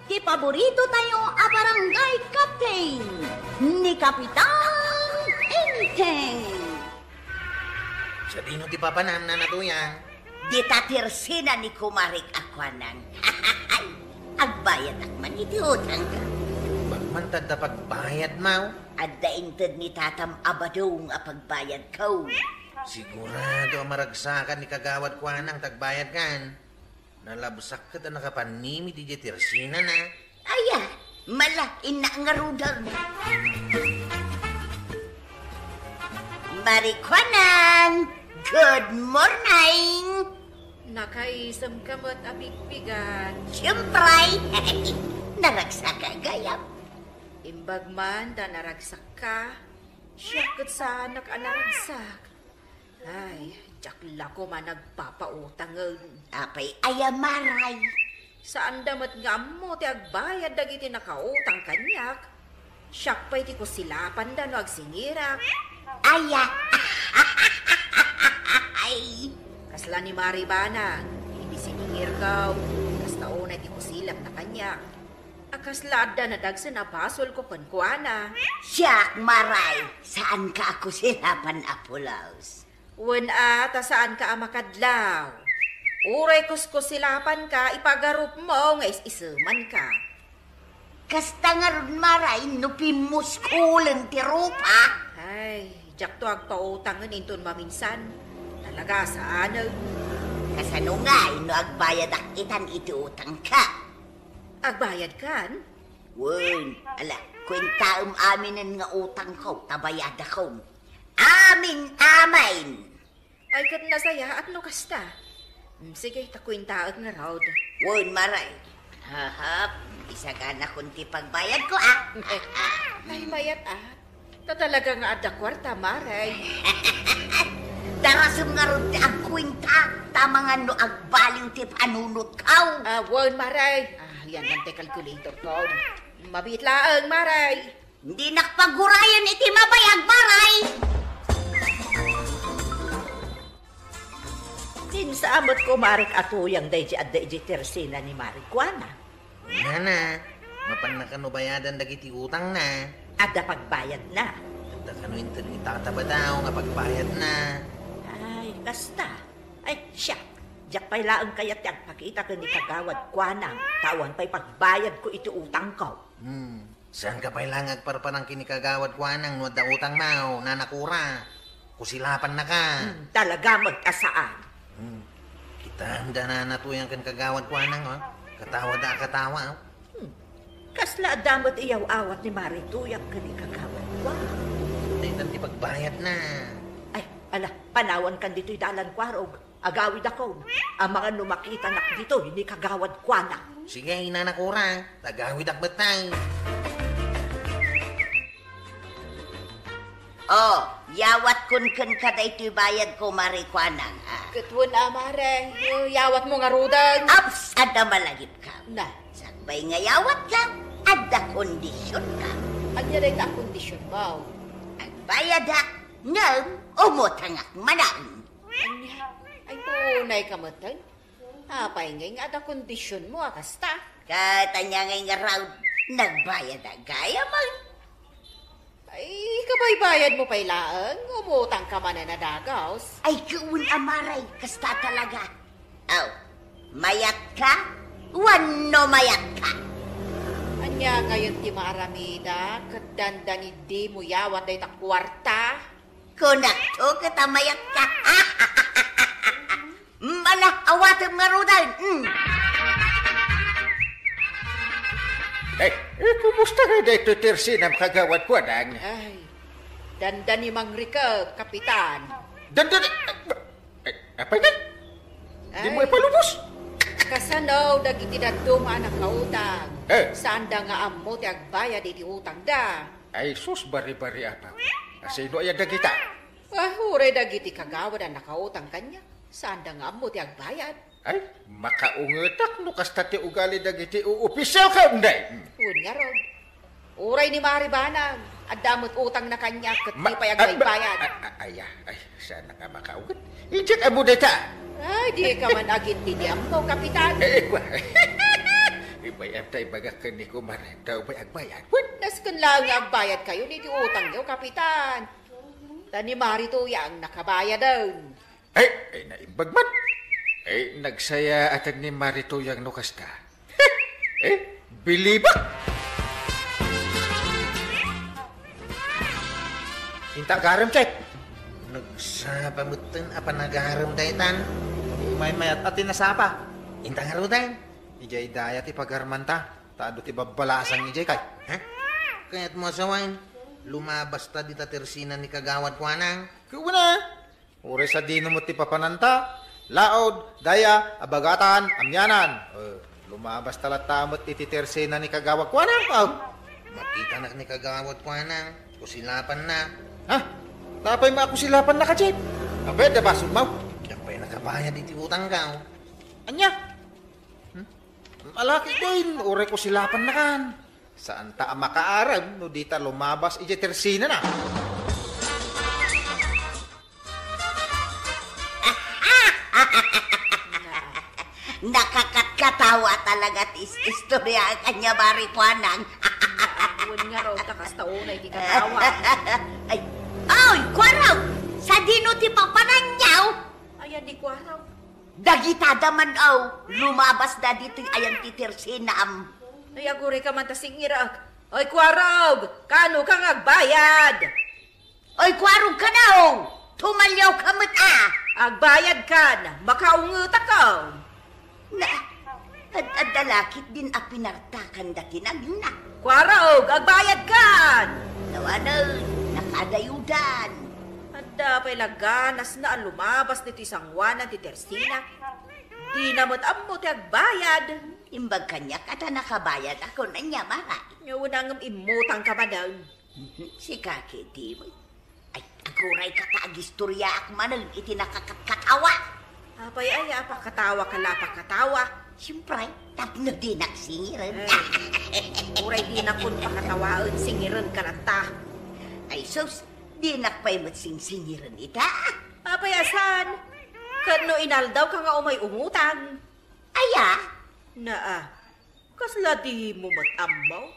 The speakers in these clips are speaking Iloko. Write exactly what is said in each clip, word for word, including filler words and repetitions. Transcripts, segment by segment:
Ti paborito tayo a barangay captain, ni Kapitan Enteng. Sadino ti papanam, Nana Tuyang? Dita tersina ni kumarik a Kuanang. Agbayadak man iti utangko. Bakman tadda pagbayad, maw? Adda inted ni tatam a badong a pagbayadko. Sigurado a maragsakan ni Kagawad Kuanang tagbayadkan. Nalabsak ket a nakapannimid idiay tersinana. Aya, mala, innak ngaruden. Mari Kuanang, good morning! Nakaisem ka met a bigbigat. Siyempre! Naragsak ka gayam. Imbag man ta naragsakka, siak ket saanak a naragsak. Ay, diak la koma nagpapautangen. Apay aya, Maray? Saanda met nga ammo ti agbayad dagiti nakautang kaniak. Siak pay ti kusilapanda no agsingirak. Aya. Ay. Kasla ni Mari Banang, idi siningirko, kasta unay ti kusilapna kaniak. A kasla adda nadagsen a basolko kenkuana. Siak, Maray, saanka a kusilapan a pulos. Wen a, ta saanka a makadlaw. Uray kuskusilapanka, ipagarupmo nga is-isemanka. Kasta ngarud, Maray, no pimmuskulen ti rupa? Ay, diakto agpautangen inton maminsan. Talaga, saanen. Kasano ngay no agbayadak itan iti utangka? Agbayadkan? Wen, ala, kuentaem aminen nga utangko, ta bayadakon. Amin, amin! Ay, ket nasayaat no kasta. Mm, sige, ta kuentaek ngarud. Wen, Maray. Hahap, isaganakon ti pagbayadko, a. Ay, mayat, a. Ta talaga nga adda kuarta, Maray. Darasem ngarud ti agkuenta, ta mangan no agbaliw ti panunotko. A, wen, Maray. A, yan man ti calculatorko. Mabiit laeng, Maray. Dinak pagurayen iti mabayag, Maray. Kinsa met, kumarik, a Tuyang daydi adda idiay tersina ni Mari Kuana? Nana, mapanna kano bayadan dagiti utangna? Adda pagbayadna. Adda kano inted ni Tata Badao nga pagbayadna? Ay, kasta. Ay, siak, diak pay laeng kayat ti agpakita ken ni Kagawad Kuanang, ta awan pay pagbayadko iti utangko. Hmm. Saanka pay la nga agparparang ken ni Kagawad Kuanang no adda utangmo, Nana Kura. Kusilapannaka. Hmm, talaga met a saan. Hmm. Kitaem da Nana Tuyang ken Kagawad Kuanang, o. Katawa da a katawa, o. Hmm. Kasla adda met iyaw-awat ni Mari Tuyang ken ni Kagawad Kuanang. Daytan ti pagbayadna. Ay, ala, panawankan ditoy dalan, Kuarog. Agawidakon, amangan no makitanak ditoy ni Kagawad Kuanang. Sige, Nana Kura, ta agawidak met tay. O, yawatkon kenka daytoy bayadko, Mari Kuanang, a. Ket wen a, Mare, yawatmo ngaruden. Aps, adda malagipka. Na. Sakbay nga yawatka, adda kondisionka. Ania dayta a kondisionmo? Agbayadak, ngem umutangak manen. Ania? Ay, unayka metten. Apay ngay nga adda kondisionmo a kasta? Ket ania ngay ngarud, nagbayad a gayamen. Ay, kabaybayadmo pay laeng, umutangka manen a dagus. Ay, wen a, Mare, kasta talaga. Aw, mayatka? Wenno mayatka? Ania ngayen ti maaramida, ket dandani dimo yawat dayta kuarta? Kunakto ket a mayatka. Mala, awatem ngaruden. Mm. Ay, eh, kumusta nga daytoy tersinam, Kagawad Kuanang? Ay, dandani mangrikep, Kapitan. Dandani? Ay, apay ngay? Dimo ipalubos? Kasano dagiti dadduma a nakautang? Eh. Saanda nga ammo ti agbayad iti utangda. Ay, sus, bari-bari, apaw. Asino aya dagita? Ah, uray dagiti kagawad a nakautang kaniak, saanda nga ammo ti agbayad. Ay, makaungetak no kasta ti ugali dagiti uopisyalko, Inday. Hmm. Wen ngarud, uray ni Mari Banang, adda met utangna kaniak ket Ma-, di pay ah, agbaybayad. Ah, ah, ay, ah, ay, saan nga makaunget? Idiak ammo dayta. Ay, dika man agin ti di ammo, Kapitan. Eh, eh, kwa. Pay, adda ibagak ken ni Kumare, daw pay agbayad. Wen, nasken laeng nga agbayadkayon iti utangyo, Kapitan. Ta ni Mari Tuyang nakabayaden. Ay, ay, naimbag man. Ay, nagsayaaten ni Mari Tuyang no kasta. Eh, bilibak! Inta agarem, Chef. Nagsapa metten a panagarem daytan. Maymayat a ti nasapa. Inta ngaruden. Idiay daya ti pagarmanta. Ta adu ti babbalasang idiay kay. Ha? Kayat mo asawain? Lumabas ta dita tersina ni Kagawad Kuanang. Kuna? Uray sadino met ti papananta? Laod, daya, abagatan, amianan. Eh, lumabas ta latta met iti tersena ni Kagawad Kuanang, aw. Makitanak ni Kagawad Kuanang, kusilapanna. Ha? Tapay makusilapanna ka, Chef? Apay, da basol mo? Diak pay nakabayad iti utangko. Ania? Hmm? Alaki din, uray kusilapannakan. Saanta a makaarem no dita lumabas iti tersinana. Nakakatkatawa talaga ti is-, istorya a kanya Mari Kuanang. Wen nga raw ta kasta unay ti katawa. Ay, oy, Kuaraw! Sadino ti papananyaw? Ayan ni Kuaraw. Dagita da man, aw, lumabas da ditoy ayan ti tersinam. Ay, aguray ka man ta singirek. Ay, Kuarog, kano ka nga agbayad? Ay, Kuarog ka na, aw, tumalyaw ka met, a. Agbayad kan, makaungetak, aw. Na, ad-, adda lakit din a pinartakan dati nagna. Kuarog, agbayad kan! Tawanen, nakadayudan. Adda pay la ganasna a lumabas ditoy sanguanan ti tersina. Dina met ammo ti agbayad. Imbag kaniak a ta nakabayad ako, ania, Mara? Nya, wen a ngem immutang ka manen. Sika ketdi met. Ay, aguray ka ta agistoryaak manen iti nakakatkatawa. Apay aya a pakatawa ka la pakatawa? Siempre, tapno dinak singiren. Ay, uray dinakon pakatawaen, singiren ka latta. Ay sus, dinak pay met singsingiren ita. Apay a saan? Ket no inaldaw ka nga umay umutang? Aya? Naa, kasla dimo met ammo?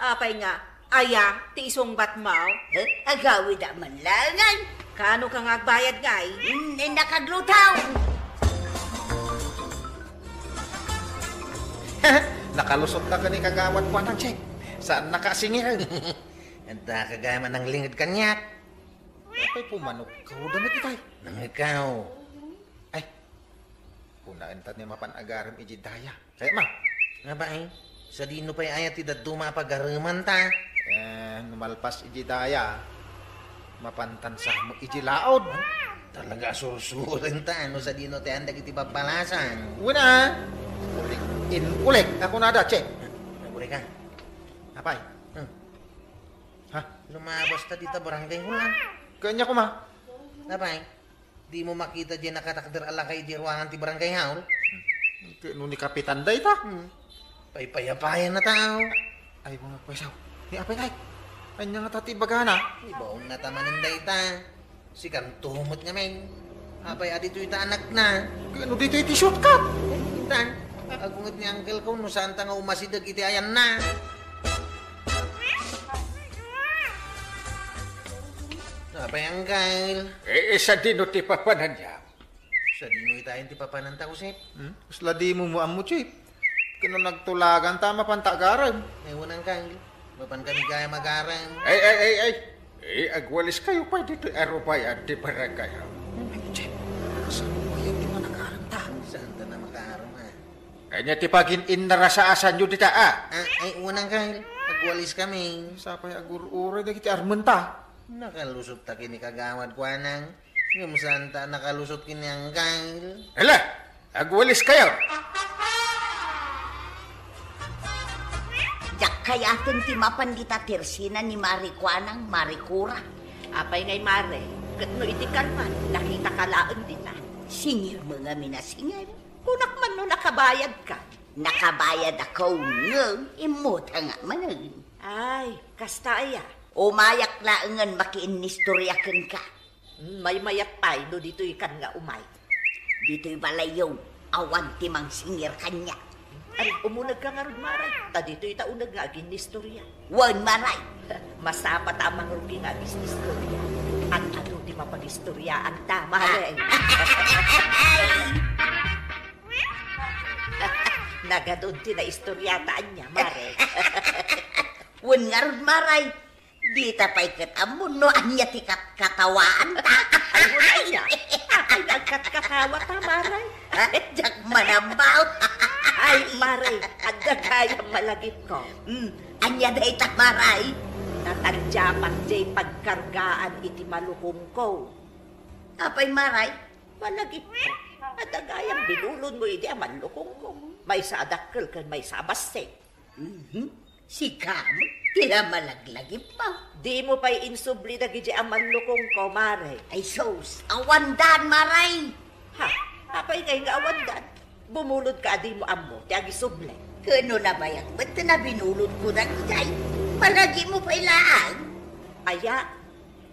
Apay nga, aya ti isungbatmo? Eh, agawida man laengen. Kano ka nga agbayad ngay? Hmm, eh, nakaglutaw. Nakalusot na ka ni Kagawad Kuanang, Chef. Saan nakasingiren? Anta ka gama nang linged kaniak. Apay pumanok ka, uda met itay. Nangikaw. Ay, kunaen ta ni mapan agarem iji daya. Kaya ma. Nga ba, eh? Sadino pay aya ti dadduma a pagareman ta? Eh, no malpas iji daya, mapantan sa mo iji laod. Talaga asursuren ta, ano, sadino ti andag iti pappalasan? Una, ulik, in, ulik. Ako na da, che. Naguri ka. Apay? Hmm. Ha? Lumabas ta dita barangay hall, ah. Kanya ko, ma. Apay? Di mo makita diay nakatakder a lakay di ruangan ti barangay hall? Kaya no ni Kapitan dayta? Hmm. Paypayapayan na tao. Ay, mga pwesaw. Ni apay kay? Anya nga tati bagana? Ibaon na tamanen dayta. Sikanto met ngamin. Apay a ditoy ta anakna? Kano ditoy ti shortcut? Intan, agunget ni uncle ko no saan ta nga umasideg iti ayanna. Apay, uncle? Eh, eh, sadino ti papananyak? Sadino itayen ti papananta, Josep? Hmm? Kasla di mo mo ammo, Chief. Kano nagtulagan ta mapanta agarem? Ewan, uncle. Mapan kami gaya magarem. Ay, ay, ay, ay. Eh, agwalis kayo pay ditoy arubayan ti barangay. Ay, Chief, saan mo kayo di managarem ta? Saan ta na magarem, ha? Anya ti pagin-innarasaasanyo dita, a? Ah, ay, unang, Kyle. Agwalis kami. Sapay agur-uray dagiti armenta. Nakalusot ta kini kagawad kuanang. Ngem saan ta nakalusot kini, Kyle? Hala, agwalis kayo. Diak kayaten ti mapan dita tersina ni Mari kuanang, Mari Kura. Apay ngay, Mare? Ket no iti kalman, nakita ka laeng dita. Singir mo ngamin a singir. Kunak man no nakabayad ka. Nakabayad ako, ngem immutang manen. Ay, kasta aya? Umayak laengen makiinnistorya kenka. Hmm, maymayat pay no ditoy kan nga umay. Ditoy balayyo, awan ti mangsingir kaniak. Ay, umunegka ngarud, Mare. Ta ditoy ta uneg nga aginnistorya. Wen, Mare. Masapata a mangrugi nga agisnistorya. Adu ti mapagistoriaanta, Mare. Nagadun ti naistoryata ania, Mare. Wen ngarud, Mare. Dita pay ket ammon no ania ti katkatawaanta. Ay, wen ania. Apay nga agkatkatawata, Mare? Ha? Diak manambaw. Ay, Mare, adda gayam malagipko. Hmm, ania dayta, Mare? Natadyapak diay pagkargaan iti malukongko. Apay, Mare? Malagipko. Adda gayam binulodmo idi a mallukongko. Maysa a dakkel ken maysa a bassit. Mhm. Sika met ti la malaglagipmo. Dimo pay insubli dagidi a mallukongko, Mare. Ay sus, awandan, Mare! Ha? Apay ngay nga awandan? Bumulodka a dimo ammo ti agisubli. Ken no nabayag met ti nabinulodko dagidiay, malagipmo pay laeng. Aya?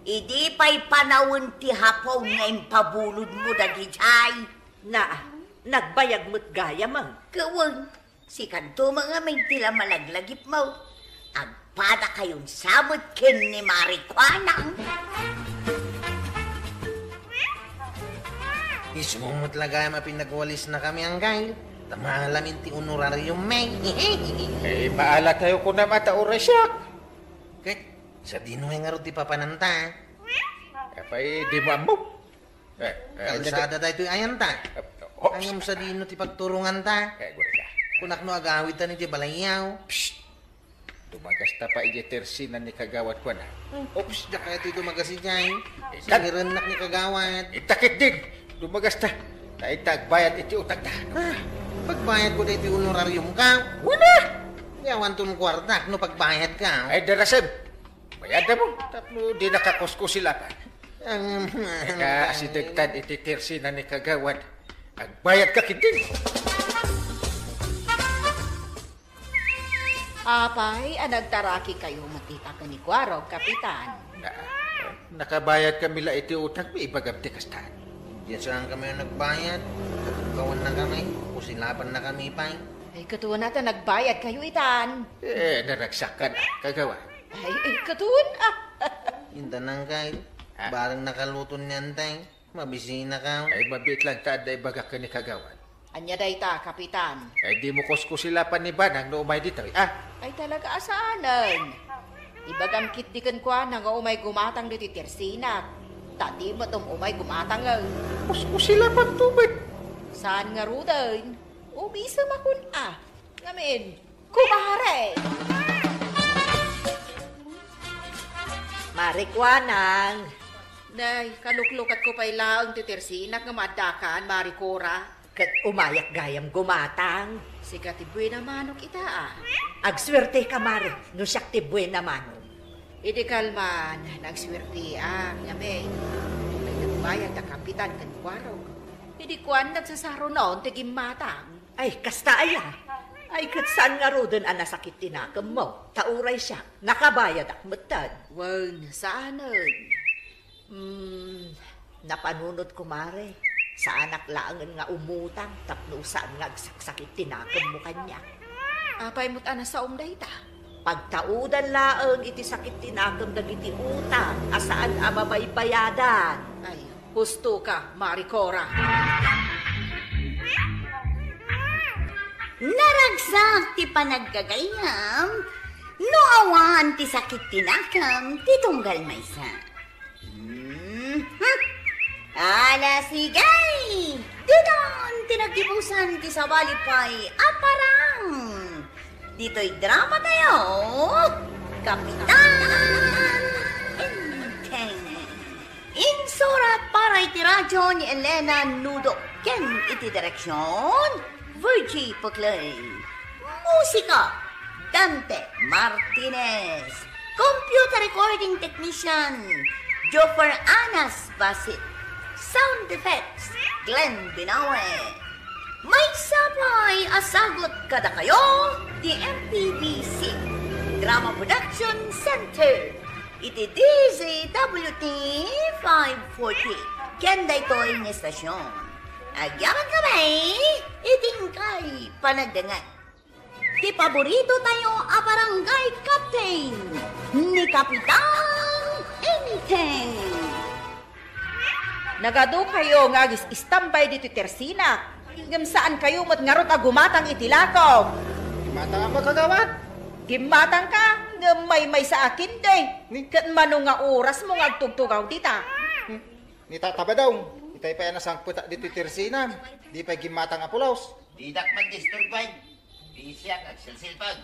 Idi pay panawen ti hapon nga impabulodmo dagidiay. Naa, nagbayag met gayam, a. Ket wen, sikanto met ngamin ti la malaglagipmo. Agpadakayon sa met ken ni Mare Kuanang. Isu met la gayam a pinagwalisnakami, anggayo. Ta maalamin ti honorarium mi. Eh, maalatayo kunam a ta uray siak. Ket, sadino ngay ngarud ti papananta? Apay, dimo ammo? Eh, eh, kalsada daytoy ayanta. Eh, oops. Ngem sadino ti pagturonganta? Eh, gurika. Kunak no agawidtan iti balayyo. Psst! Dumagasta pay iti tersina ni Kagawad kuana. Oops, diak kayat ti dumagas idiay. Itan. Singirennak ni Kagawad. Ita ketdin, dumagasta. Ta ita agbayad iti utangta. Ah, pagbayadko daytoy honorariumko. Wala! Di awanton kuartak no pagbayadko. Ay, darasem. Bayadda mo. Tapno di nakakuskusilapan. Ang, ika, asidegtan iti tersina ni Kagawad. Agbayadka ketdin. Apay a nagtarakikayo met ita ken ni Kuarog, Kapitan? Na, nakabayadkami la iti utangmi, ibagam ti kasta. Diay saankami a nagbayad. Kawannakami, kusilapannakami pay. Ay, ket wen a ta nagbayadkayo itan. Eh, naragsakan, Kagawad. Ay, ay, ket wen a. Intanang kay, ah, bareng nakaluton ni Antay. Mabisinaka. Ay, mabiit lang ta adda ibagak ken ni Kagawad. Ania dayta, Kapitan? Ay, dimo kuskusilapan ni Banang no umay ditoy, a? Ay, talaga a saanen. Ibagam ketdi kenkuana nga umay gumatang ditoy tersinak. Ta di met um-, umay gumatang, e. Kuskusilapanto met. Saan ngaruden? Umisem a kun a. Ngamin, Kumare! Mare Kuanang! Nay, kaluklukatko pay laeng ti tersinak nga maaddakan, Mare Cora. Ket umayak gayam gumatang. Sika ti buena manok ita, a. Agsuerteka, Mare, no siak ti buena manok. Idi kalman, nagsuerteak, ngamin. Ay, nagbayad a Kapitan ken Kuarog. Idi kuan, nagsasarunon ti gimmatang. Ay, kasta aya? Ay, ket saan ngaruden a nasakit ti nakemmo? Ta uray siak, nakabayadak metten. Wen, saanen. Hmm, napanunot ko, Mare. Saanak laengen nga umutang tapno saan nga agsaksakit ti nakemmo kaniak. Apay met a nasaom dayta? Pagtaudan laeng iti sakit ti nakem dagiti utang a saan a babaybayadan. Ay, husto ka, Mare Cora. Naragsak ti panaggagayyem no awan ti sakit ti nakem ti tunggal maysa. Mhm. Ala, sige! Didon ti naggibusan ti sabali pay a parang. Ditoy drama tayo, Kapitan Enteng. Insurat para iti radyo ni Elena Nudo ken iti direksyon, Virgie Puclay. Musika, Dante Martinez. Computer recording technician, Joffer Anas Basit. Sound effects, Glenn Binawe. Maysa pay a sagut kadakayo ti M P B C Drama Production Center iti D Z W T five forty ken daytoy nga estasyon. Agyamankami iti inkay panagdengngeg. Ti paborito tayo a barangay captain, ni Kapitan Enteng. Nagadukayo nga agis-istambay ditoy tersinak, ngem saankayo met ngarud a gumatang iti lakok. Gimmatang a makagawad. Gimmatangka, ngem maymaysa a kindi. Ni? Ket mano nga orasmo nga agtugtugaw dita? Hmm. Ni Tata Badong, itay pay a nasangpetak ditoy tersinam. Di pay gimmatang a pulos. Didak man disturbaen. Bisiak agsilsilpag.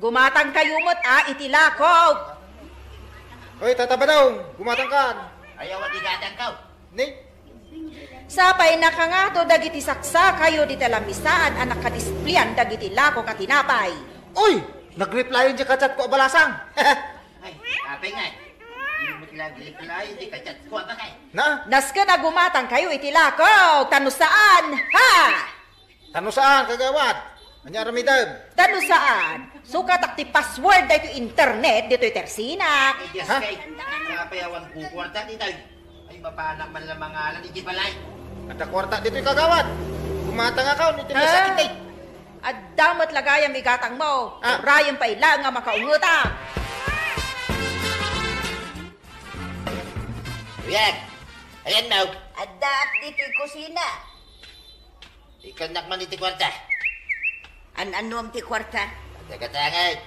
Gumatangkayo met a iti lakok. Oy, Tata Badong, gumatangkan. Ayaw a digatangkaw. Ni? Sapay nakangato dagiti saksakayo dita lamisaan a nakadisplian dagiti lakok a tinapay. Oy, nagreplyan diay chatko a balasang. Ay, apay ngay. Di met la agreply ti chatko a baket. Na? Nasken a gumatangkayo iti lakok, ta no saan, ha? Ta no saan, kagawad? Ania aramidem? Ta no saan, sukatak ti password daytoy internet ditoy tersinak. Ay, Dios kay, apay awan kukuarta ditoy. Ay, mapanak man la mangalan iti balay. Adda kuarta ditoy, kagawad. Gumatangakon iti masakit, eh. Adda met la gayam igatangmo. Ah. Uray pay laeng a makaungetak. Uyag, ayanmo? Addaak ditoy kusina. Ikannak man iti kuarta. An-anuam ti kuarta? Adda gatangek.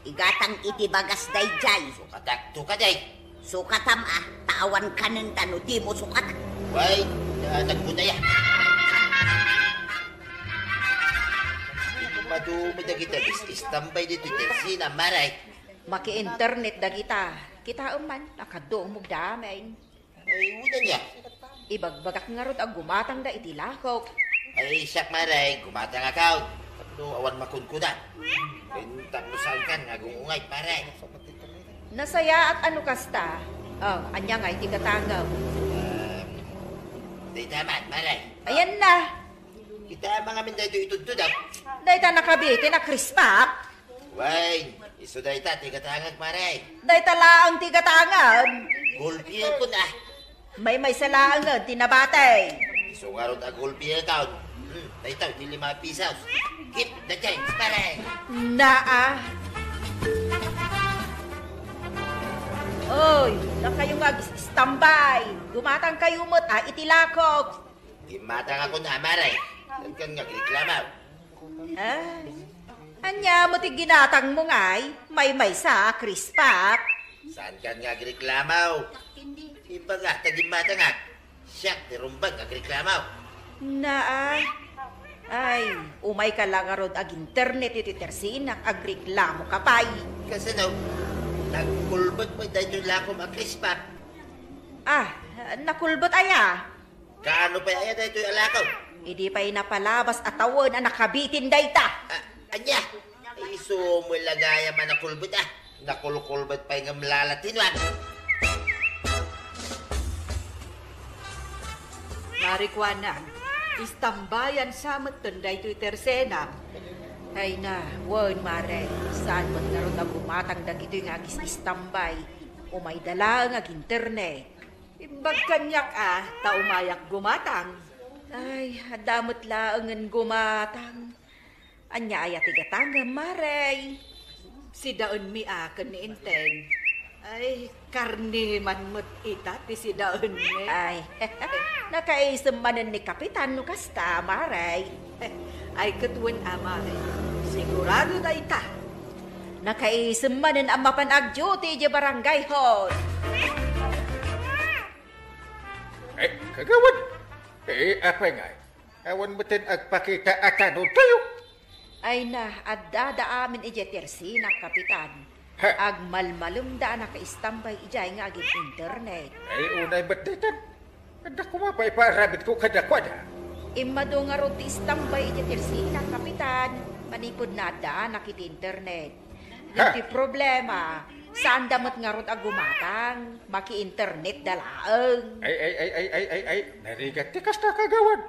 Igatang iti bagas daydiay. Sukatak, sukatak. Sukatam a, ta awan kanen ta no dimo sukat. Way, nagbutaya. Madumi dagita agis-istambay ditoy tersinam, Mare. Maki-internet dagita. Kitaem man, nakadumog da amin. Ay, uda niya. Ibagbagak ngarud a gumatangda iti lakok. Ay, siak, Mare, gumatangakon. Tapno awan makunkuna. Wen, tapno saankan nga agung-ungay, Mare. Nasayaat a no kasta. Oh, ania ngay ti gatangem? Um, dayta man, Mare. Ayan na. Kita, mga min daytoy itudtudam. Dayta nakabitin a Crispac. Wen, isu dayta ti gatangek, Mare. Dayta laeng ti gatangem. Gulpikon, ah. Maymaysa laengen ti nabati. Isu ngarud a gulpikon. Hmm, dayta ti lima pisos. Keep the change, Mare. Naa. Oy, dakayo nga agis-istambay. Gumatangkayo met a iti lakok. Gimmatangakon a, Mare. Saankan nga agreklamo? Ay, ania met ti ginatangmo ngay? Maymaysa a Crispac. Saankan nga agreklamo? Ibaga ta gimmatangak. Siak ti rumbeng nga agreklamo. Naa. Ay, umayka la ngarud ag-internet iti tersinak, agreklamoka pay. Kasano? Nagkulbet met daytoy lakom a Crispac. Ah, nakulbet aya? Kaano pay aya daytoy a lakaw? Idi pay napalabas a tawen a nakabitin dayta. Ah, ania? Isu met la gayam a nakulbet, ah. Nakulkulbet pay ngem la la tinuan. Marikuanam, istambayan sa metten daytoy tersenam. Ay na, wen, Mare, saan met ngarud a gumatang dagitoy nga agis-istambay? Umayda laeng ag-internet. Imbag kaniak a, ta umayak gumatang. Ay, adda met laengen gumatang. Ania aya ti gatangem, Mare? Sidaenmi a ken ni Enteng. Ay, karne man met ita ti sidaenmi. Ay, nakaisem manen ni Kapitan no kasta, Mare. Ay, ket wen a, Mare. Sigurado dayta. Nakaisem manen a mapan ag-duty idiay barangay hall. Eh, kagawad. Eh, apay ngay? Awan metten agpakita a tanodtayo. Ay na, adda da amin idiay tersinak, Kapitan. Ha? Agmalmalemda a nakaistambay idiay nga agin-internet. Ay, unay met daytan. Adda koma pay paaramidko kadakuada. Immadu ngarud ti istambay idiay tersinak, Kapitan. Manipud naaddaanak iti internet. Ha? Iti problema, saanda met ngarud a gumatang, maki-internetda laeng. Ay, ay, ay, ay, ay, ay, ay, narigat ti kasta, kagawad.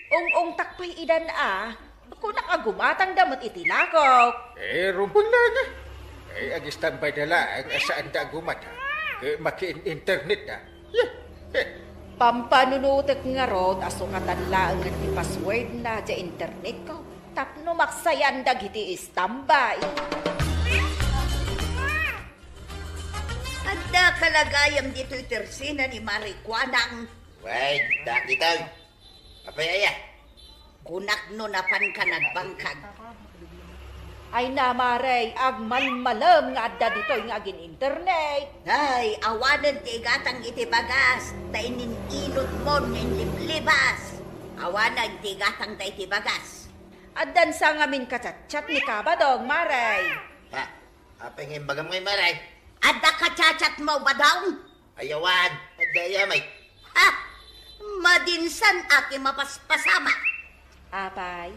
Ung-ungtak pay idan a, kunak a gumatangda met iti lakok. Eh, rumbeng laeng a. Eh, agistambayda laeng a saanda a gumatang, ket maki-internetda. Yeh, eh. Pampanunotek ngarud a sukatan laeng ti passwordna diay internetko. tapno maksayan dagiti istambay. Adda kalagayam ditoy tersena ni Mari Kuanang. Wen, dagitoy. Apay aya? Kunak no napanka nagbangkag. Ay na, Mare, agmalmalem nga adda ditoy nga agin-internet. Ay, awanen ti igatang iti bagas, ta inin-inutmon nga inliblibas. Awanen ti igatang da iti bagas. Addan sa ngamin ka-chat-chat ni Kabadong, Mare. Ha? Apay nga imbagam ngay, Mare? Adda ka-chat-chatmo, Badong? Ayawan, adda aya met. Ha! Madinsan a ti mapaspasamak. Apay,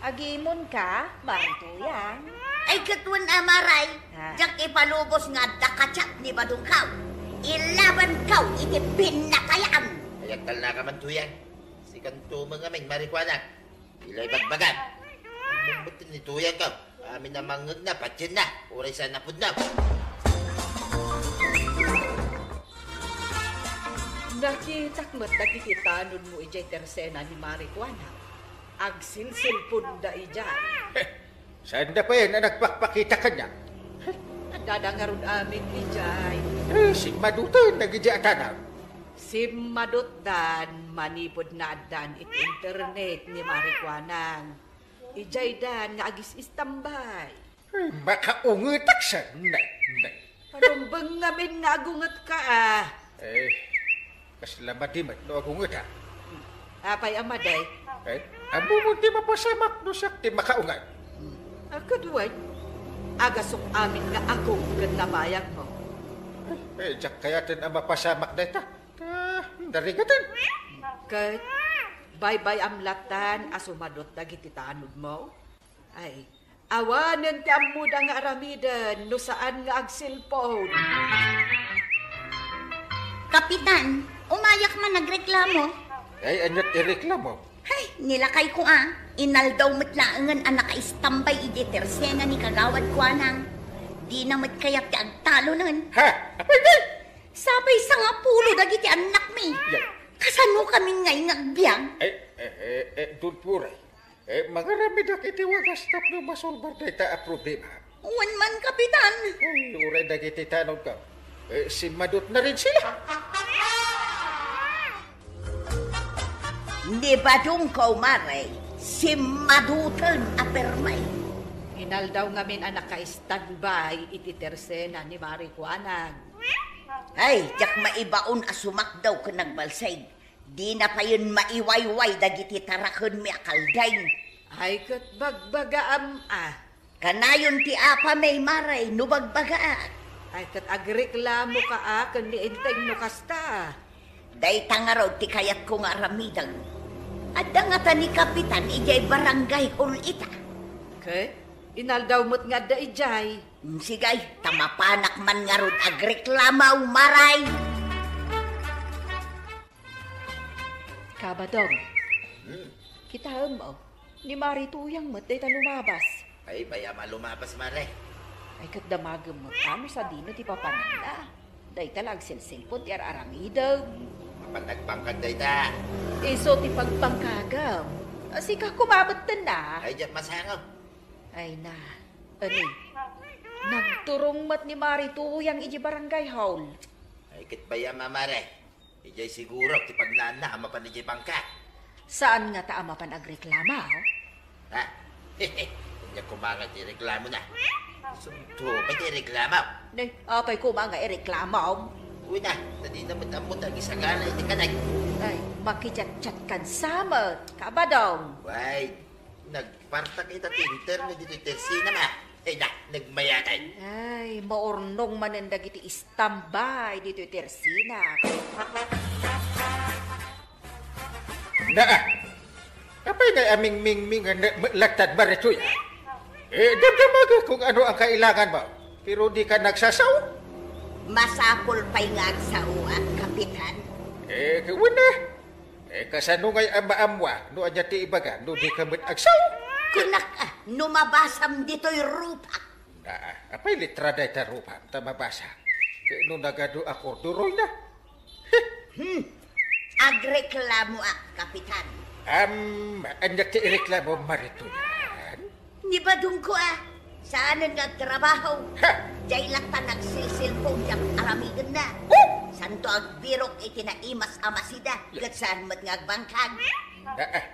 agimonka, Mari Tuyang? Ay, ket wen a, Mare. Ha? Diak ipalubos nga adda ka-chat ni Badongkaw. Ilabankaw iti pinnatayan. Ay, agtalnaka man, Tuyang. Sikanto met ngamin, Mari Kuanang. Dila ibagbagam. Ammom met ni Tuyangko. Amin a mangngegna, patienna. Uray saan a pudno. Nakitak met dagiti tanodmo idiay tersena ni Mari Kuanang. Agsilsilponda idiay. Saanda payen a nagpakpakita kaniak? Addada ngarud amin idiay. Eh, simmadoten dagiti a tanod. Simmadotdan manipud naaddaan iti internet ni Mari Kuanang. Idiaydan nga agis-istambay. Ay, makaungetak sa, nay, nay. Panumbeng ngamin nga agungetka, a. Eh, kasla madi met no agungetak. Apay a madi? Eh, ammom ti mapasamak no siak ti makaunget. A, ket wen, agasok amin nga agum ken nabayagmo. Eh, diak kayaten a mapasamak dayta. Ta, narigaten. Ket, baybay-am latan a sumadot dagiti tanodmo? Ay, awanen ti ammoda nga aramiden no saan nga agselpon. Kapitan, umayak man nagreklamo. Ay, aniat ireklamo? Hay, nilakayko a. Inaldaw met laengen a nakaistambay idiay tersena ni Kagawad Kuanang. Dina met kayat ti agtalonen. Ha? Apay di? Sapay sangapulo dagiti annakmi. Yay. Kasano kami ngay nga agbiag? Eh, eh, eh, eh, don't worry. Eh, mangaramidak iti wagas tapno masolbar dayta a problema. Wen man, Kapitan. Ay, uray dagiti tanodko. Eh, simmadot na rin sila. Ni Badong Kaumare, simmadoten a permay. Inaldaw ngamin a naka-standby iti tersena ni Mari Kuanang. Ay, diak maibaon a sumakdaw ken nagbalsig. Dina payen maiwayway dagiti tarakenmi a kalding. Ay, ket bagbagaam a. Kanayon ti apami, Mare, no bagbagaak. Ay, ket agreklamoka a ken ni Enteng no kasta. Dayta ngarud ti kayatko nga aramiden. Adda ngata ni Kapitan idiay barangay hall ita. Ket inaldaw met nga adda idiay. Mm, sige, ta mapanak man ngarud agreklamo, Mare. Kabadong. Hmm. Kitaem, o, ni Mari Tuyang met dayta lumabas. Ay, bay-am a lumabas, Mare. Ay, ket damagem met a no sadino ti papananna. Dayta la agselselpon ti ar-aramidem. Mapan nagbangkag dayta. Isu ti pagbangkagem. A, sika koma met tenna. Ay, diak masango. Ay na, ani, nagturong met ni Mari Tuyang idiay barangay hall. Ay, ket bay-am a, Mare. Idiay siguro ti pagnaanna a mapan idiay bangka. Saan ngata a mapan agreklamo? Ha? Ania koma nga ti reklamona? Isunto pay ti reklamo. Ne, apay koma nga ireklamo? Uy na, ta dina met ammo ti agisagana iti kanay. Ay, makichatchat kan sa met, Kabadong. Way, nagpartak ita ti internet ditoy tersena, ma. Ay na, nagmayatan. Ay, maurnong manen dagiti istambay ditoy tersena. Naa, apay ngay a mingmingmingan met latta, Mari Tuyang? Eh, damdamagek kung ano ang kailanganmo, pero dika nagsasao. Masapul pay nga agsaoak, Kapitan. Eh, wen a. Eh, kasano ngay a maammoak no ania ti ibaga no dika met agsao? Kunak a, no mabasam ditoy rupak. Naa, apay letra dayta rupam ta mabasa? Ket no nagadu a korduroyna? Hmm. Agreklamoak, Kapitan. Am, ania ti ireklamo, Marituyan? Ni badongko a, saanen nga agtrabaho. Ha! Diay latta nagsilsilpong diay aramidenna. Oh! Santo agbirok iti naimas a masida, ket saan met nga agbangkag. Ah, ah.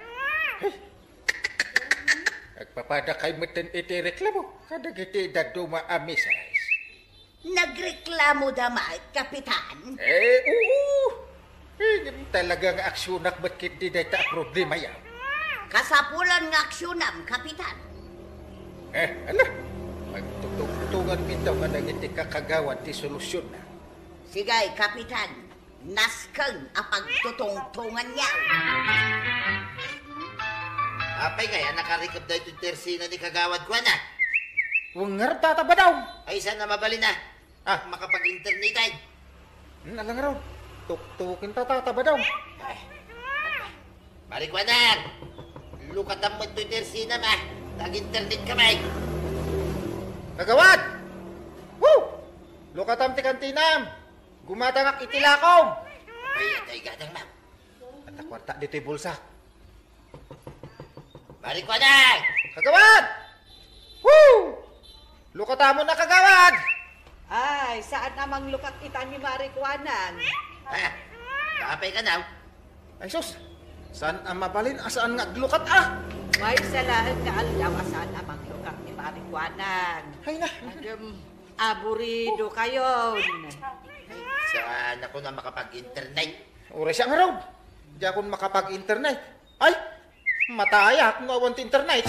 Agpapadakay metten iti reklamo kadagiti dadduma a miseres. Nagreklamo da met, Kapitan? Eh, oo. Eh, ngem talaga nga aksionak met ketdi dayta a problema, ya. Kasapulan nga aksionam, Kapitan. Eh, ala. Pagtutungtongan bitaw kadagiti kakagawad ti solusionna. Sige, Kapitan. Nasken a pagtutungtongan, ya. Apay ngay a nakarikep daytoy tersina ni kagawad kuana? Wen ngarud, Tata Badong. Ay, saan a mabalin a? Ah. Makapag-internet ay. Hmm, ala ngarud. Tuktuken ta, Tata Badong. Ay. Marikuanang, lukatam met toy tersinam a. Nag-internet kami. Kagawad! Woo! Lukatam ti kantinam. Gumatangak iti lakom. Ay, atay gadang, ma'am. Ata kuarta ditoy bulsa. Marikuanang! Kagawad! Woo! Lukatamon a, kagawad! Ay, saan a manglukat ita ni Marikuanang? Ah, apay kanaw? Ay, sus! Saan a mabalin a saan nga aglukat, ah? Maysa laeng nga aldaw a saan a manglukat ni Marikuanang. Ay, na. Agem, aburido kayon. Ay, saan ako na makapag-internet? Uray siya nga raw. Di akon makapag-internet. Ay, matayak no awan ti internet.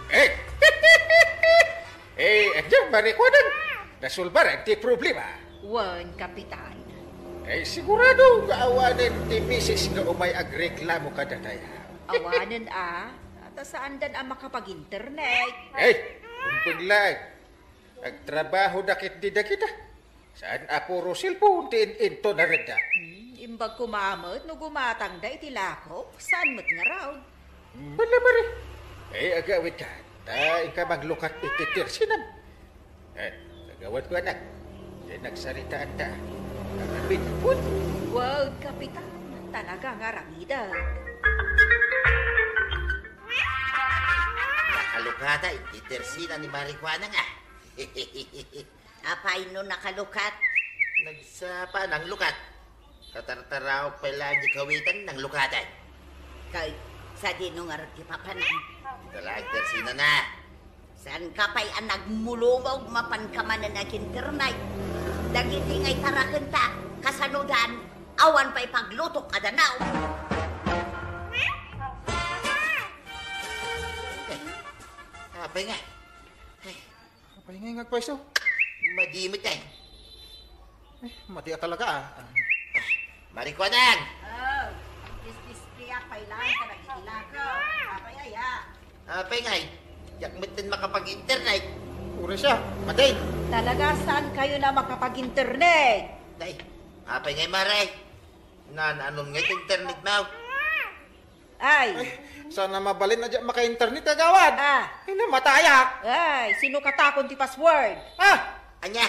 Eh, eh, ania, Marikuanang, nasolbaran ti problema. Wen, Kapitan. Eh, sigurado nga awanen ti misis nga umay agreklamo kadatayo. Awanen a, ta saandan a makapag-internet. Eh, umbeng laeng. Agtrabaho da ketdi dagita. Saan a puro cellphone ti in-inton a renta. Hmm, imbag koma met no gumatangda iti lakop, saan met ngarud? Bala, Mari. Eh, agawidka, ta inka manglukat iti tersinam. Eh, kagawad ko, anak. Diay nagsaritaanta. Aramidek. Wen, Kapitan, talaga nga aramidek. Nakalukata iti tersina ni Marikuanang a. Apay no nakalukat? Nagsapa nanglukat. Katartaraok pay laeng di kawitan nanglukatan. Kay, sadino ngarud ti papanan? Ita laeng tersinana. Saanka pay a nagmulumog mapanka manen ag-internet? Dagiti nga itarakenta, kasanodan, awan pay paglutok a danaw. Apay nga? Apay ngay nga agpayso? Madi met ay. Eh, madi a talaga, ah. Ah, Marikuanang! Oh, agdisdispiak pay laeng kadagiti lakop. Apay aya? Apay ngay? Diak metten makapag-internet. Uray siya, madi. Talaga, saankayon a makapag-internet? Nay, apay ngay, Mare? Naan-anon ngay ti internet mo? Ay. Ay, saan a mabalin a diak maka-internet, kagawad? Ah. Ay, namatayak. Ay, sinukatakon ti password? Ah! Ania?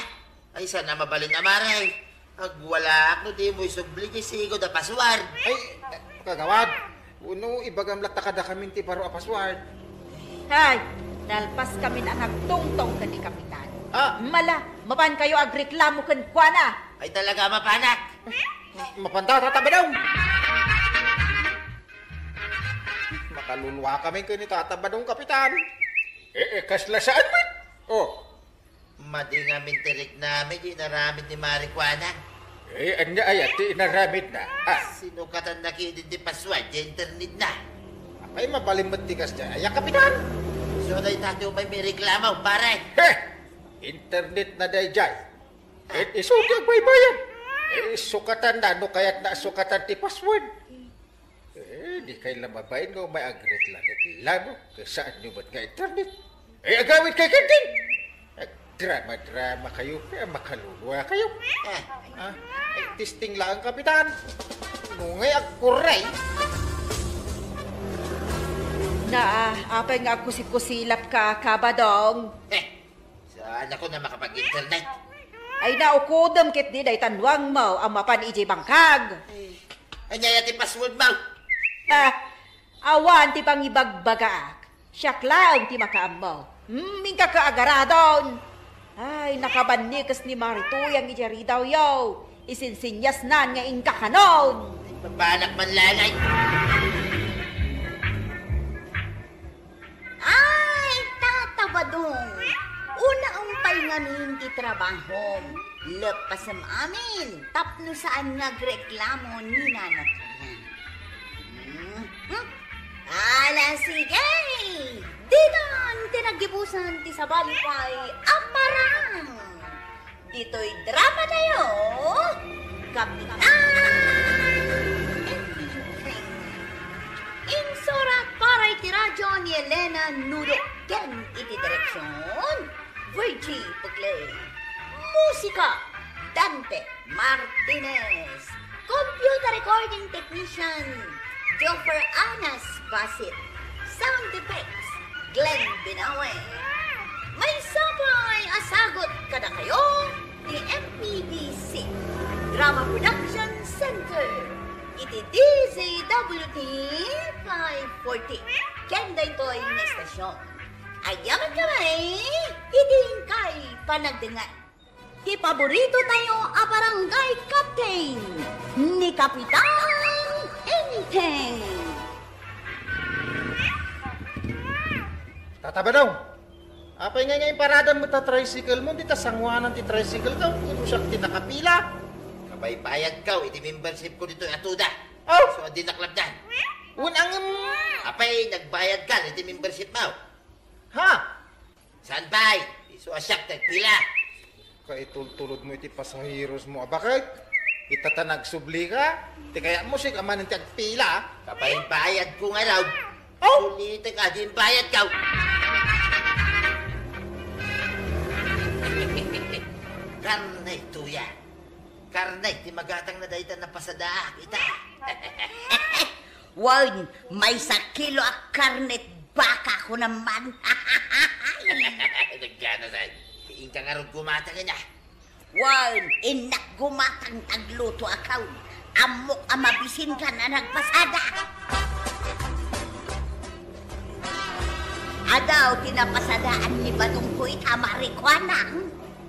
Ay, saan a mabalin a, Mare? Agwalaak no dimo isubli ti sigud a password. Ay, kagawad, wenno ibagam latta kadakamin ti baro a password. Ay, nalpaskamin a nagtungtong ken ni Kapitan. Ah. Mala, mapankayo agreklamo kenkuana. Ay, talaga, mapanak. Mapanta, Tata Badong. Makaluluakamin ken ni Tata Badong, Kapitan. Eh, eh, kasla saan met? Oh. Madi ngamin ti riknami, di inaramid ni Marikuanang. Eh, ania aya ti inaramidna? Ah. Sinukatanna ketdi ti password ti internetna. Apay, mabalin met ti kasdiay aya, Kapitan? Isu dayta ti umay mireklamo, pare. He! Internetna daydiay. Ket isu ti agbaybayad. Eh, sukatanna no kayatna a sukatan ti password. Eh, dikay la mabain nga umay agreklamo. Ket saanyo met nga internet? Eh, agawidkay ketdi. Agdrama-dramakayo, kaya makaluluakayo. Ah. Ah, eh, testing laeng, Kapitan. No ngay agkurre. Naa, apay nga agkusikusilapka, Kabadong? Eh, saanakon a makapag-internet? Ay, naukodem ketdi dayta nuangmo a mapan idiay bangkag. Ay, ania ti passwordmo? Ah, awan ti pangibagbagaak. Siak laeng ti makaammo. Hmm, inka ka agaradon. Ay, nakabannikes ni Marituyang idiay ridawyo. Isinsinyasnan nga inka kanon. Banak man langay. Ay, Tata Badong, unaem pay ngamin ti trabahom. Leppasem amin tapno saan nga agreklamo ni Nana Tuya. Hmm? Hmm? Ala, sige! Ditan ti naggibusan ti sabali pay a parang. Ditoy dramatayo, Kapitan Enteng. Insurat para iti radyo ni Elena Nudo ken iti direksion, Virgie Puclay. Musika, Dante Martinez. Computer recording technician, Joffer Anas Basit. Sound effects, Glenn Binawe. Maysa pay a sagut kadakayo ti M P B C Drama Production Center iti D Z W T five forty. Ken daytoy nga istasyon, agyamankami iti inkay panagdengngeg. Ti paborito tayo a barangay captain, ni Kapitan Enteng. Tata Badong, apay ngay nga imparadam met a tricycle mo, dita sanguanan ti tricycle ko, ino siak ti nakapila? Kabaybayadko iti membership ko ditoy Atuda. Oh! So, adi naklabdan. Unangem. Apay, nagbayadka iti membership mo? Ha? Saan pay? Isu a siak ti agpila. Kaitultulod mo iti pasaheros mo a baket. Ita ta nagsublika. Ti kayat mo, siak manen ti agpila. Kabaybayad ko nga raw. Oh! Ulitek a din bayad ka. Karne tuya. Karne ti magatang na dayta napasadaak ita. Wen, maysa kilo a karnet baka ko naman. Nagkana, say. Inka ngarud gumatang na. Wen, innak gumatang tagluto a kaon. Ammok a mabisin ka na nagpasada. Adaw ti napasadaan ni Badong ko ita, marikuana.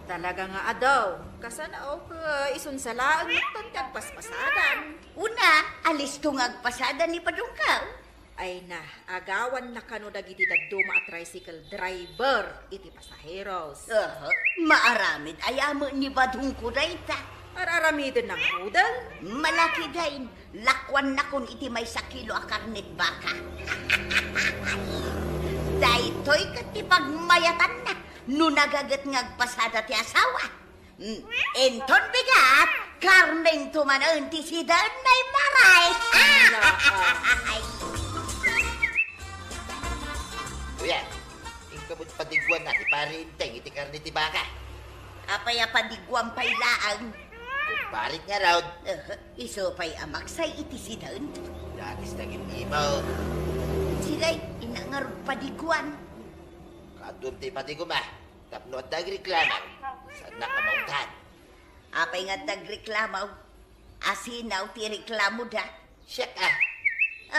Talaga nga adaw. Kasano ka isunsa laeng ton ti agpaspasadan? Una, alisto nga agpasada ni Badongko. Ay na, agawanna kano dagiti dadduma a tricycle driver iti pasaheros. Aha, maaramid aya met ni Badongko dayta. Ar-aramiden ngaruden? Malaki dayn, lakuannakon iti maysa kilo a karnet baka. Daytoy ket ti pagmayatanna no nagaget nga agpasada ti asawa. Mm, inton bigat, karnengto manen ti sidaen, Maymaray. Kuya, inka met padiguanna ti Pari Enteng iti karne ti baka. Apay a padiguan pay laeng? Kumparik ngarud. Eh, isu pay a maksay iti sidaen. Dagis dagiti imaw. Sige, innak ngarud padiguan. Kaduam ti padiguam a. Tapno adda agreklamo, saannak a maungtan. Apay nga adda agreklamo? Asino ti reklamoda? Siak a.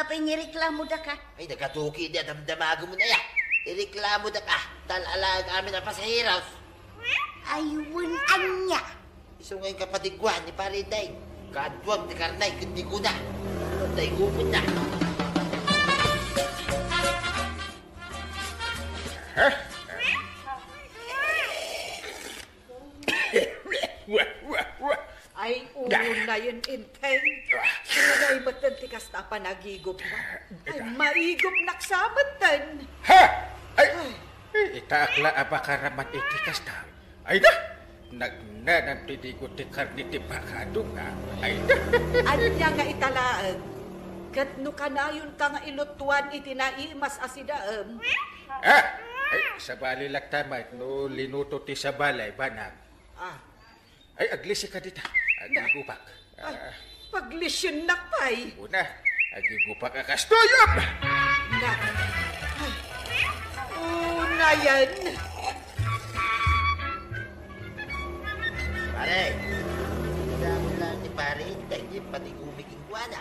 Apay nga ireklamoda ka? Ay, nagatuki di a damdamagmo na ya. Ireklamoda ka, tal-alaag amin a pasaheros. Ay, wen ania? Isu nga inka padiguan ni Pari Enteng. Kaduam ti karne ket diguna. Tay gupot na. Ay, unayen, Enteng. Unay metten ti kasta a panagigupmo. Ay, maigupnak sa metten. Ha! Ay, ay, itaak la a makaraman iti kasta. Ay da! Nagnanam ti digo ti karne ti baka, dunga. Ay da! Ania nga ita laeng? Ket no kanayonka nga ilutuan iti naimas a sidaem? Ah! Ay, sabali latta met no linuto ti sabali, banag. Ah. Ay, aglisi ka dita. Agigupak. Ay, ah, paglisiennak pay. Una, agigupak a kastoy. Na. Ay, unayen. Ay, damo lang ni pare, dagiti padigumi kenkuana.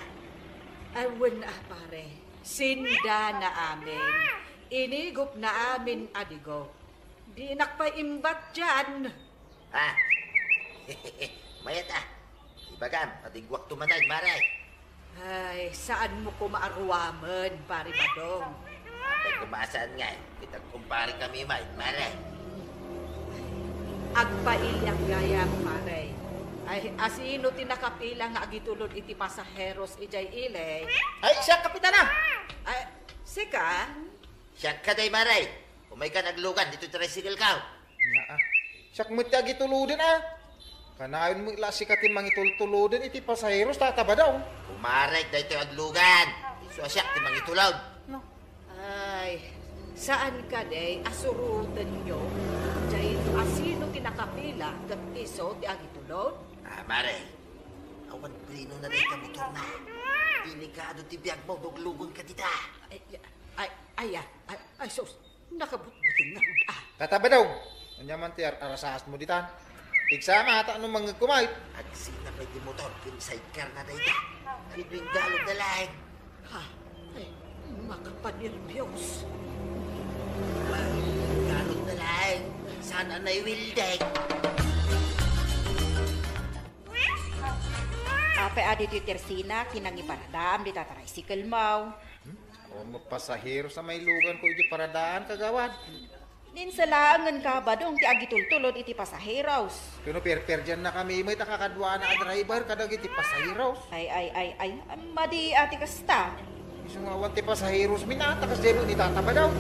Ay, wen a, pare. Sindana amin. Inigupna amin a digo. Dinak pay imbat dian. Ah, mayat a. Ibagam, padiguakto manen, mare. Ay, saanmo koma a ruamen, Pare Badong. Apay koma a saan ngay, kitag kumpare kami met, mare. Agpailiak gayam, pare. Ay, asino ti nakapila nga agitulod iti pasaheros idiay ili? Ay, siak, Kapitana! Ay, sika? Siak kadi, mare. Umaykan aglugan ditoy tricycle ko. Naa. Siak met ti agituloden a. Kanayon met la sika ti mangitultuloden iti pasaheros, Tata Badong. Kumarek daytoy aglugan. Isu a siak ti mangitulod. No. Ay, saan kadi a surotenyo? Dayto asino ti nakapila ket isu ti agitulod? Ah, mare. Awan preno na dayta motorna. Delikado ti biagmo, duglugon ka dita. Ay, ay, ay, ay, ay, sus. Nakabutbuteng ngarud a. Tata Badong, ania man ti ar-arasaasmo ditan? Pigsama ta no mangngegko met. Agsina pay ti motor ken sidecar na dayta. Ket ngalud na laeng. Ha? Ay, makapanerbios. Ngalud na laeng. Saan a naiwildek? Apay a ditoy tersina, kinangiparadaam dita tricycle mo. Hmm? Awan met pasaheros a mailuganko iti paradaan, kagawad. Ninsa laengen ka, Badong, ti agitultulod iti pasaheros. Ken no perperdiannakami met a kakaduana a driver kadagiti pasaheros. Ay, ay, ay, ay, madi a ti kasta. Isu nga awan ti pasaherosmi, ta kasdiay met ni Tata Badong.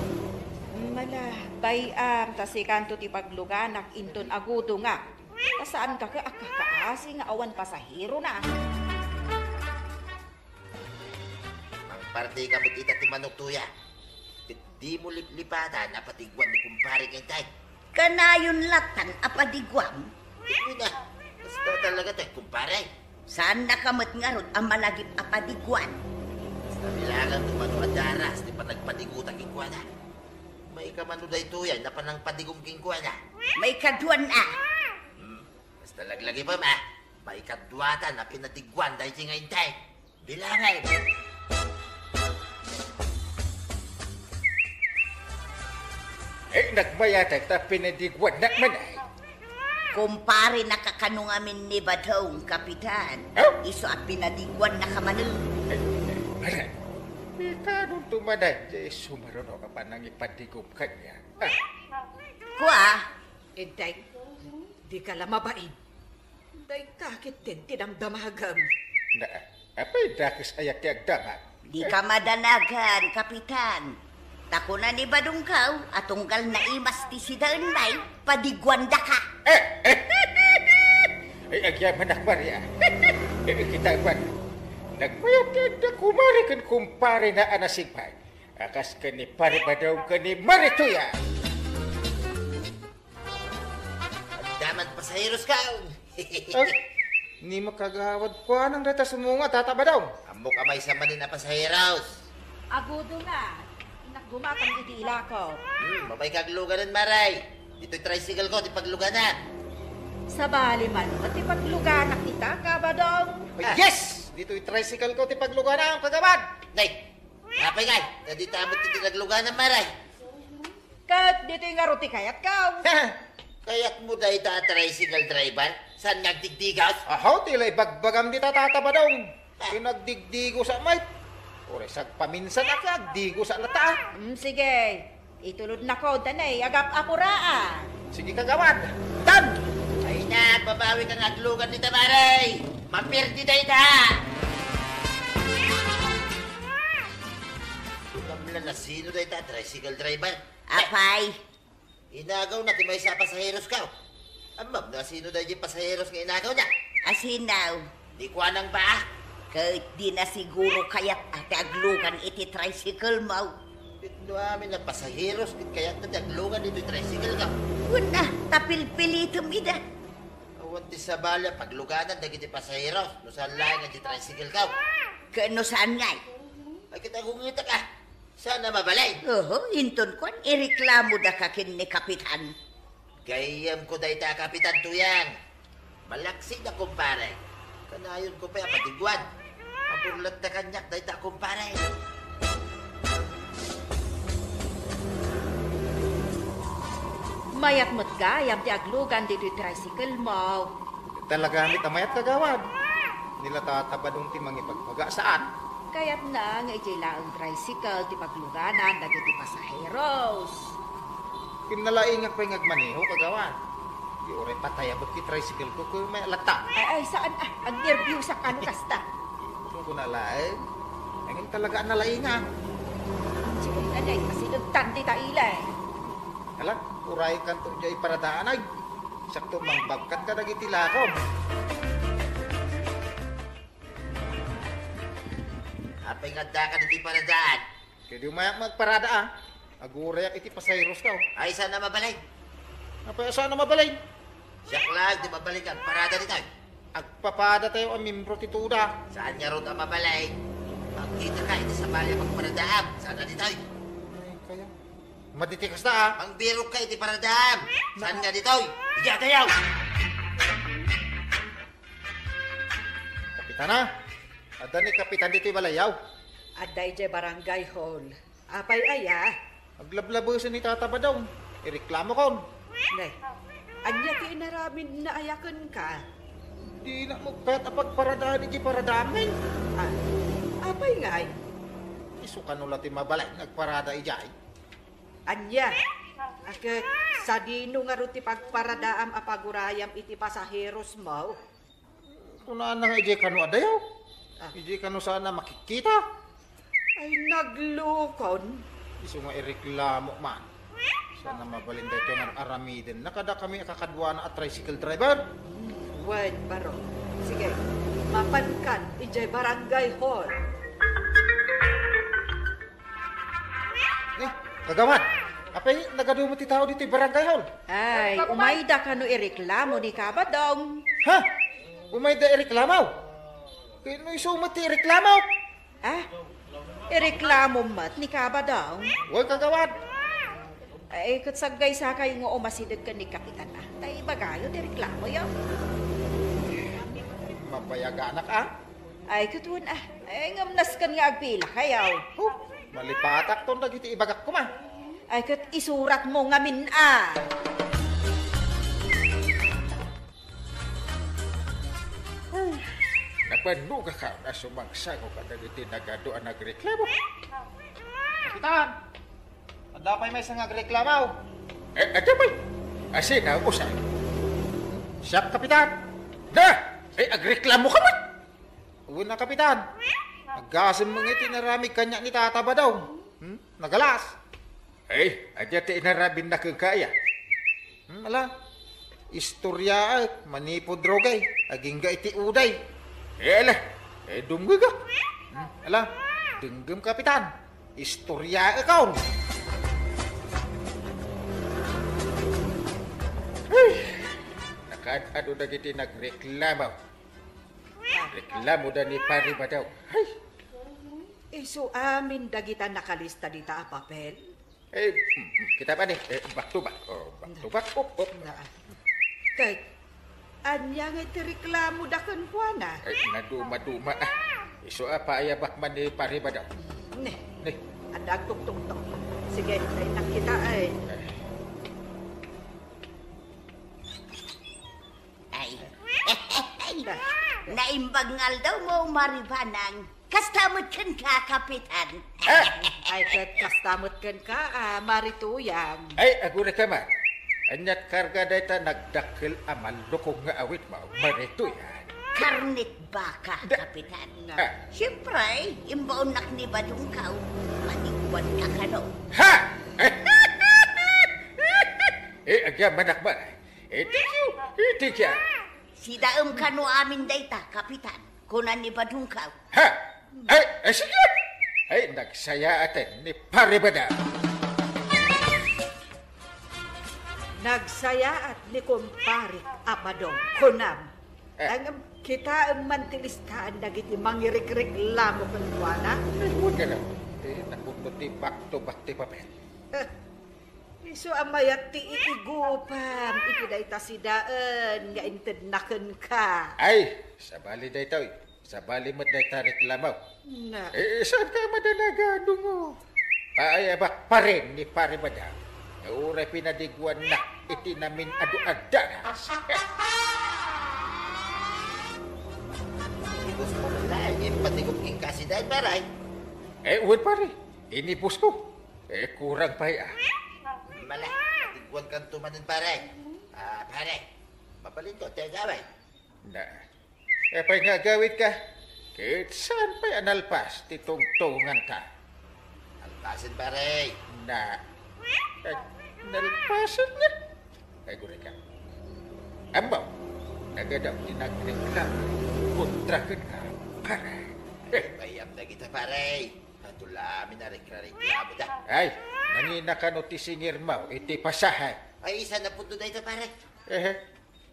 Mala, bay-am, ta sikanto ti pagluganak inton agudongak. Ta saanka a kakaasi nga awan pasaherona. Mangpartika met ita ti manok, Tuya. Ket dimo liplipatan a padiguan ni kumpare kayta. Kanayon latta a padiguam? Ket kuna, kasta talaga ti kumpare. Saannaka met ngarud a malagip a padiguan. Kasta bilangan no mano a daras ti panagpadiguta kenkuana. Maikam no daytoy a panangpadigum kenkuana. Maikaduan a. Hmm. Kasta laglagipem a. Maikaduatan a pinadiguan daytoy nga inted. Bilangay. Eh, nagmayatek ta pinadiguannak man ay. Kumparenaka kano ngamin ni Badong, Kapitan. Oh? Isu a pinadiguannaka manen. Ay, ay, ay. Pikadon tumaday, di sumaruno ka pa nang ipadigom kanya. Ah. Kua? Enteng, di ka la mabain. Dayta ketdi ti damdamagam. Na, apay dakes aya ti agdamag? Di ka madanagan, Kapitan. Ta kuna ni Badongko a tunggal naimas ti sidaen, bay, padiguandaka. Eh, eh. Ay, agyamanak, Maria. Eh, kita, Juan. Nagmayat ti adda kumare ken kumparena a nasigpay. A kas ken ni Pare Badong ken ni Mare Tuya. Adda man pasaheros kaon. Ah, ni makagawad kuanang dayta sumunga, Tata Badong. Ammok a maysa manen a pasaheros. Agudongak, innak gumatang iti ilako. Hmm, mapay kagluganan, Maray. Ditoy tricycle ko ti pagluganak. Sabali man, ti pagluganak ita, Kabadong. Ah. Yes! Ditoy tricycle ko ti pagluganak, kagawad. Nay, apay ngay, dita met ti nagluganan, Maray. Ket ditoy ngarud ti kayatko. Kayatmo dayta a tricycle driver? Saan nga agdigdigos? Ahaw, ti la ibagbagam dita, Tata Badong. Ah. Ti nagdigdigos a met. Uray sagpaminsan a ti agdigos a lata. Mm, sige. Itulodnako, danay, agap-apuraan. Sige, kagawad. Done! Ay na, babawi kang aglugan ni Tamare. Mapirdi dayta. Ammom la no sino dayta, tricycle driver? Apay. Inagaw na ti maysa a pasaheros ko. Ammom no sino daydi pasaheros nga inagaw na? Asino? Di kuanang ba? Ket di na siguro kayat a ti aglugan iti tricycle mo. Ket no amin a pasaheros, ket kayat na ti aglugan iti tricycle ko. Kuna, ta pilpilitem ida. Awan ti sabali a pagluganan dagiti pasaheros, no saan laeng nga di tricycle ko. Ket no saan ngay? Ay, ket agungetek a. Saan a mabalin? Oho, inton kuan, ireklamoda ka ken ni Kapitan. Gayyemko dayta a Kapitan, Tuyang. Palaksi da, kumpare. Kanayon ko pay a patiguan. Maburlat ta kaniak dayta, kumpare. Mayat met gayam ti aglugan ditoy tricycle mo. Talaga met a mayat, kagawad. Ni la Tata Badong ti mangipagpaga, saan? Kayatna nga idiay laeng tricycle ti pagluganan dagiti pasaheros. Pinnalaingak pay nga agmaneho, kagawad. Di uray patayabek ti tricycle ko, ket may alatta. Ay, ay, saan? Ah, agnerbiosak kano kasta. Kung kuna laeng, ay, ngem talaga a nalaingak. Sige, nanay, kasi nagtandi ta ilay. Ala, uray kanto diay paradaanay. Sakto, mangbagkat ka dagiti lakom. Apay nga adda ka ditoy paradaan? Kadi umayak magparada, a. Agurayak iti pasaheros ko. Ay, saan a mabalin? Apay, saan a mabalin? Siak laeng ti mabalin nga agparada ditoy. Agpapada tayo a membro ti tuda. Saan ngarud a mabalin? Agkita ka iti sabali a pagparadaam. Saan a ditoy? Ay, kaya. Madi ti kasta, a. Mangbirok ka iti paradaam. Saan nga ditoy? Idiay dayaw! Kapitana, adda ni Kapitan ditoy balay, a. Adda idiay barangay hall. Apay aya? Aglablabesen ni Tata Badong. Ireklamokon. Ne, ania ti inaramidna aya kenka? Dina met payat a pagparadaan idiay paradaammi. Ah, apay ngay? Isu kano la ti mabalin nga agparada idiay? Ania? A ket sadino ngarud ti pagparadaam a pagurayam iti pasaherosmo? Kunana nga idiay kano a dayaw. Ah. Idiay kano saan a makitkita. Ay, naglukon. Isu nga ireklamok man. Saan a mabalin daytoy nga ar-aramidenna kadakami a kakaduana a tricycle driver? Wen, baro. Sige, mapankan idiay barangay hall. Eh, kagawad, apay, nagadu met ti tao ditoy barangay hall? Ay, umayda kano ireklamo ni Kabadong. Ha? Umayda ireklamo? Ket no isu met ti ireklamo? Ha? Ireklamo met ni Kabadong? Wen, kagawad. Ay, ket saggaysakayo nga umasideg ken ni Kapitan, a. Ta ibagayo ti reklamoyo. Mabayaganak, a. Ay, ket wen, a. Ay, ngem nasken nga agpilakayo. Oh, malipatakton dagiti ibagak koma. Ay, ket isuratmo ngamin, a. Ay, napannogak a sumangsango kadagiti nagadu a nagreklamo. Kapitan! Adda pay maysa nga agreklamo? Eh, adda pay. Asina, usa. Siak, Kapitan. Na! Ay, agreklamo ka met? Wen a, Kapitan. Aggasem met nga iti inaramid kaniak ni Tata Badong. Hmm? Nagalas. Ay, adda ti inaramidna kenka aya? Hmm, ala. Istoryaak, manipud rugay, agingga iti uday. Eh, ala. Eh, dumngegak. Hmm, ala. Denggem, Kapitan. Istoryaakon. Ay, nakaad-adu dagiti nagreklamo. Reklamoda ni Pari Badong. Ay. Isu amin dagita nakalista dita a papel? Eh, mm, mm, kita pa ni, eh, back to back. Oh, back to back. Op, op. Na. Ket, ania nga ti reklamoda kenkuana? Eh, naduma-duma, a. Isu a paayabak man ni Pari Badong. Ne. Ne. Adda agtuktokto. Sige, ay nakita, ay. Eh. Ay. Naimbag nga aldawmo, Mari Banang. Kasta met kenka, Kapitan. Eh! Ay, ket kasta met kenka, a, Mari Tuyang. Ay, agurayka man. Aniat karga dayta nagdakkel a mallukong nga awitmo, Mari Tuyang? Karnet baka, Da- Kapitan. Na. Ah. Siempre, imbaonnak ni Badungkaw, manikuanka kano. Ha? Eh, agyamanak man. Eh, thank you. Eh, thank you. Sidaem kano amin dayta, Kapitan, kuna ni Badungkaw. Ha? Ay, ay, sige. Ay, nagsayaaten ni Pari Badong. Nagsayaat ni Kumpari a Badong, kunam. Eh. Ngem kitaem man ti listaan dagiti mangirikreklamo kenkuana. Ay, huwag ka na. Eh, napudno ti back to back ti papel. Isu a mayat ti iigupam iti dayta sidaen nga intedna kenka. Ay, sabali daytoy. Sabali met dayta reklamo. Na. Eh, saan ka madanaga, dungo? Paayabak pa rin ni Pare Badang. Nga uray pinadiguannak iti namin-adu a danas. Ibus mo na, eh, patigok king kasiday, pare. Eh, wen, pare. Inibus ko. Eh, kurang pay, ah. Mala, tiguan kan tumanen, pare. Ah, pare, mabalin ko, ti agawid. Na, apay nga agawid ka? Ket saan pay a nalpas ti tungtungan ka? Nalpasen, pare. Na, eh, nalpasen nga? Ay, guri ka. Ammo, nagadaw ti nagreklamo kontra kenka, pare. Eh. Bayam dagita, pare. Ato lamin a reklareklamo da. Ay, nangina kano ti singirmo iti pasahe? Ay, saan a pudno dayta, pare. Eh,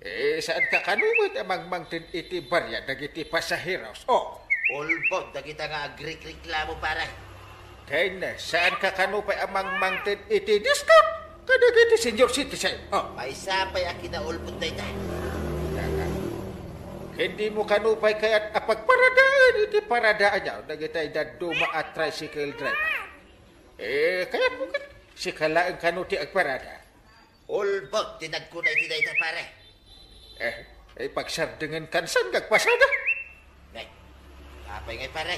eh, saan ka kano met a mangmangted iti barya dagiti pasaheros? Oh. Ulbod dagita nga agrekreklamo, pare. Ken, saan ka kano pay a mangmangted iti discount kadagiti senior citizen? Oh. Maysa pay a kinaulbod dayta. Ken dimo kano pay kayat a pagparadaen iti paradaanyo dagiti dadduma a tricycle driver? Eh, kayatmo ket sika laeng kano ti agparada? Ulbod ti nagkuna iti dayta, pare. Eh, eh, pagsardengen kan saan nga agpasada? Ngay, apay ngay, pare?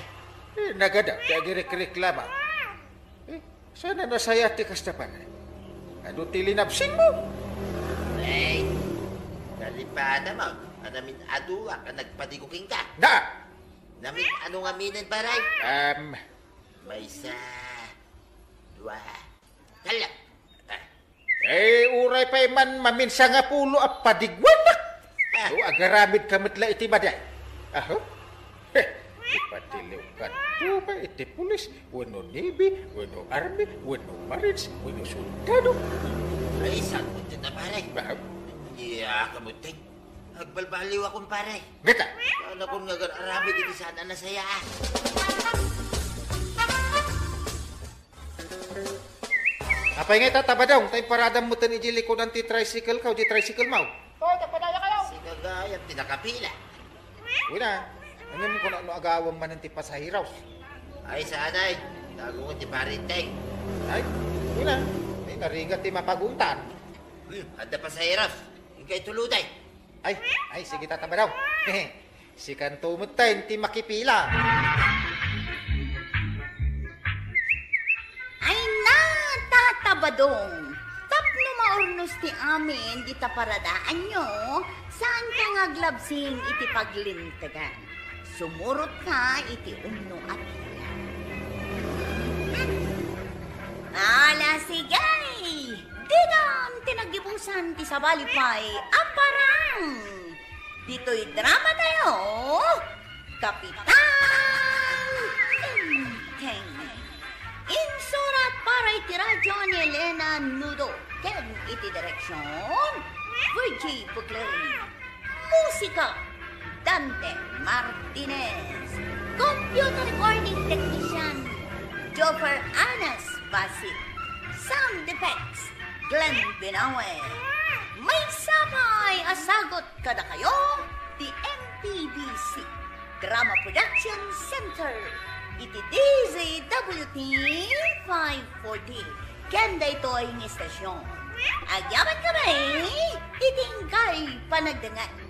Eh, nagada ti agrekreklamo. Eh, saan a nasaya ti kasta, pare? Adu ti linabsingmo? Ay, nalipata mo a namin-aduak a nagpadigo kenka. Na! Namin-adu ngaminen, pare? Um, Maysa, dua, talo. Ah. Eh, uray pay man maminsa nga pulo a padiguannak. Ah. O, agaramid ka met la iti madi. Aho? Heh, ipatiliw kanto pay iti pulis, wenno navy, wenno army, wenno marines, wenno soldado. Ay, saan mo ti na, pare? Ah. Iya ka mo, Teng. Agbalbaliw a, kumpare. Ngata? Saan a kun nga agar-aramid iti saan a nasaya, ah. Apay ngay, Tata Badong, ta imparadam metten iti likudan ti tricycle ka o di tricycle mo? Oh, tagpadaya kayo. Sika gayam ti nakapila. Uy na, ngem kunak no agawem manen ti pasaheros. Ay, saan ay. Tago ko ti parinteng. Ay, uy na. Ay, narigat ti mapaguntan. Hmm, adda pasaheros. Inka ituluday. Ay, ay, sige, Tata Badong. Sikanto met ti makipila. Ay na, Tata Badong, tapno maurnos ti amin dita paradaanyo, saanka nga aglabsing iti paglintegan. Sumurotka iti umno a pila. Ala, sige! Didan ti naggibusan ti sabali pay a parang. Ditoy drama tayo, Kapitan Tengteng. Insurat para iti radyo ni Elena Nudo ken iti direksyon, Virgie Buclerin. Musika, Dante Martinez. Computer recording technician, Joffer Anas Basit. Sound effects, Glenn Binawe. Maysa pay a sagut kadakayo ti M P B C Drama Production Center iti D Z W T five forty. Ken daytoy nga istasyon, agyaman kami iti inkay panagdengngeg.